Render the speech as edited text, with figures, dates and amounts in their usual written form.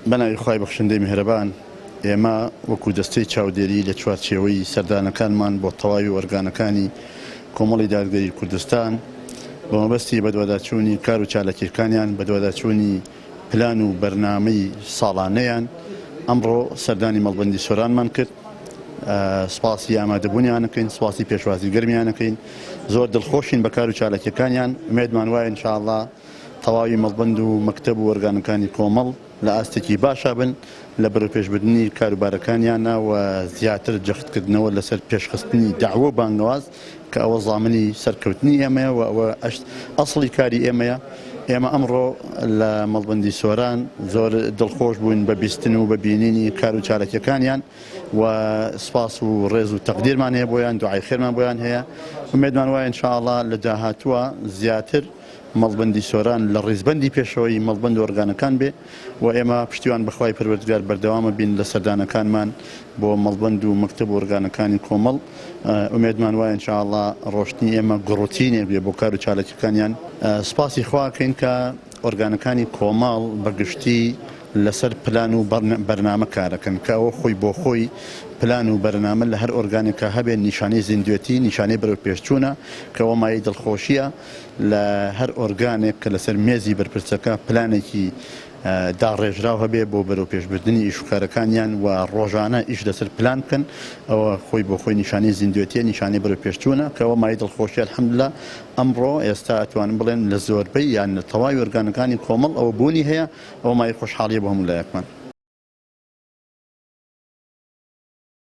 بەناوی خوای بەخشندەی میهرەبان، ئێمە وەکو دەستەی چاودێری لە چوارچێوەی سەردانەکانمان بۆ تەواوی ئۆرگانەکانی کۆمەڵی دادگەری کوردستان بە مەبەستی بەدواداچوونی کار و چالاکیەکانیان، بەدواداچوونی پلان و بەرنامەی ساڵانەیان، ئەمڕۆ سەردانی مەڵبەندی سۆرانمان کرد. سپاسی ئامادەبوونیان ئەکەین، سپاسی پێشوازی گەرمیان ئەکەین. زۆر دڵخۆشین بە کار و چالاکیەکانیان، ئومێدمان وایە ان شاء اللە تەواوی مەڵبەند و مەکتەب و ئۆرگانەکانی کۆمەڵ لە ئاستێکی باشا بن لە بەرەوپێشبردنی کاروبارەکانیانا و زیاتر جەختکردنەوە لەسەر پێشخستنی دەعوە و بانگەواز کە ئەوە زامنی سەرکەوتنی ئێمەیە و ئەوە ئەسڵی کاری ئێمەیە. ئێمە ئەمڕۆ لە مەڵبەندی سۆران زۆر دڵخۆش بووین بە بیستن و بە بینینی کار و چالاکیەکانیان و سپاس و ڕێز و تەقدیرمان هەیە بۆیان، دوعای خێرمان بۆیان هەیە. ئومێدمان وایە ان شاء اللە لە داهاتووە زیاتر مەڵبەندی سۆران لە ڕیزبەندی پێشەوەی مەڵبەند و ئۆرگانەکان بێ و ئێمە پشتیوان بە خوای پەروەردگار بەردەوامە بین لە سەردانەکانمان بۆ مەڵبەند و مەکتەب و ئۆرگانەکانی کۆمەڵ ئومێدمان وایە ان شاء اللە ڕۆشتنی ئێمە گوڕوتینێک بێ بۆ کار و چالاکیەکانیان. سوپاسی خوا ئەکەین کە ئۆرگانەکانی کۆمەڵ بە گشتی لەسەر پلان و بەرنامە کارەکەن کە ئەوە خۆی بۆ خۆی پلان و بەرنامە لە هەر ئۆرگانێکا هەبێ نیشانەی زیندوێتی نیشانەی بەرەوپێشچوونە کە ئەوە مایەی دڵخۆشیە لە هەر ئۆرگانێک کە لەسەر مێزی بەرپرسەکە پلانێکی داڕێژراو هەبێ بۆ بەرەوپێشبردنی ئیشوکارەکانیان و ڕۆژانە ئیش لەسەر پلان بکەن ئەوە خۆی بۆ خۆی نیشانەی زیندوێتیە نیشانەی بەرەوپێشچوونە کە ئەوە مایەی دڵخۆشیە الحمدللە ئەمڕۆ ئێستا ئەتوانم بڵێم لە زۆربەی یان لە تەواوی ئۆرگانەکانی کۆمەڵ ئەوە بوونی هەیە ئەوە مایەی خۆشحاڵیە بۆ هەموو لایەکمان.